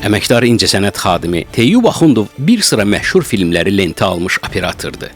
Əməkdar incəsənət xadimi Teyyub Axundov bir sıra məşhur filmləri lentə almış operatordur.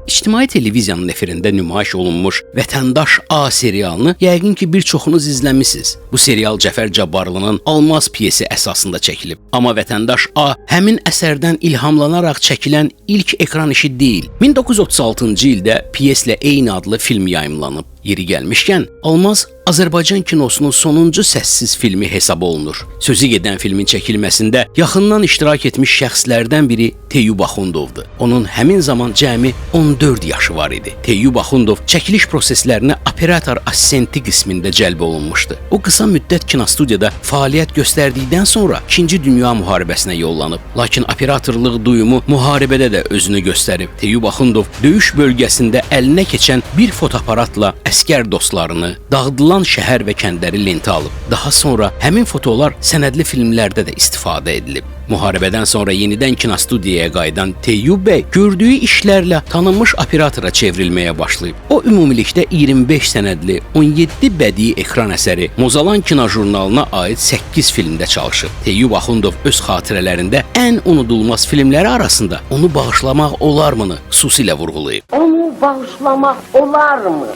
İctimai televiziyanın efirində nümayiş olunmuş Vətəndaş A serialını yəqin ki, bir çoxunuz izləmisiniz. Bu serial Cəfər Cabbarlının Almaz pyesi əsasında çəkilib. Amma Vətəndaş A həmin əsərdən ilhamlanaraq çəkilən ilk ekran işi deyil. 1936-cı ildə pyeslə eyni adlı film yayımlanıb. Yeri gəlmişkən, Almaz Azərbaycan kinosunun sonuncu səssiz filmi hesab olunur. Sözü gedən filmin çəkilməsində yaxından iştirak etmiş şəxslərdən biri Teyyub Axundovdur. Onun həmin zaman cəmi 14 yaşı var idi. Teyyub Axundov çəkiliş proseslərinə operator assistenti qismində cəlb olunmuşdu. O qısa müddət kinostudiyada fəaliyyət göstərdikdən sonra İkinci Dünya müharibəsinə yollanıb. Lakin operatorluq duyumu müharibədə də özünü göstərib. Teyyub Axundov döyüş bölgəsində əlinə keçən bir fotoaparatla əsgər dostlarını, dağıdılan şəhər və kəndləri lentə alıb. Daha sonra həmin fotolar sənədli filmlərdə də istifadə edilib. Müharibədən sonra yenidən kinostudiyaya qayıdan Teyyub bəy gördüyü işlərlə tanınmış operatora çevrilməyə başlayıb. O ümumilikdə 25 sənədli, 17 bədii ekran əsəri, Mozalan kinojurnalına aid 8 filmdə çalışıb. Teyyub Axundov öz xatirələrində ən unudulmaz filmləri arasında Onu bağışlamaq olarmını xüsusilə vurğulayıb. Onu bağışlamaq olarmı?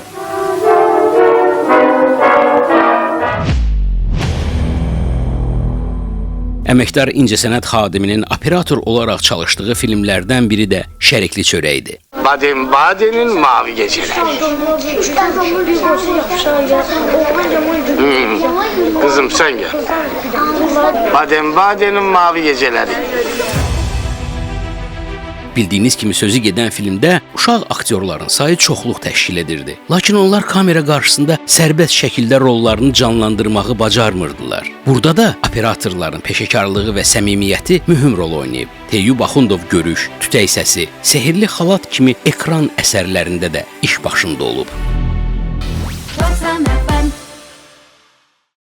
Əməkdar incəsənət xadiminin operator olaraq çalışdığı filmlərdən biri də Şərikli çörəkdir. Baden-Baden'in mavi geceleri. Kızım sen gel. Baden-Baden'in mavi geceleri. Bildiyiniz kimi sözü gedən filmdə uşaq aktyorların sayı çoxluq təşkil edirdi. Lakin onlar kamera qarşısında sərbəst şəkildə rollarını canlandırmağı bacarmırdılar. Burada da operatorların peşəkarlığı və səmimiyyəti mühüm rol oynayıb. Teyyub Axundov Görüş, Tütək səsi, Sehirli xalat kimi ekran əsərlərində də iş başında olub. Vatan FM.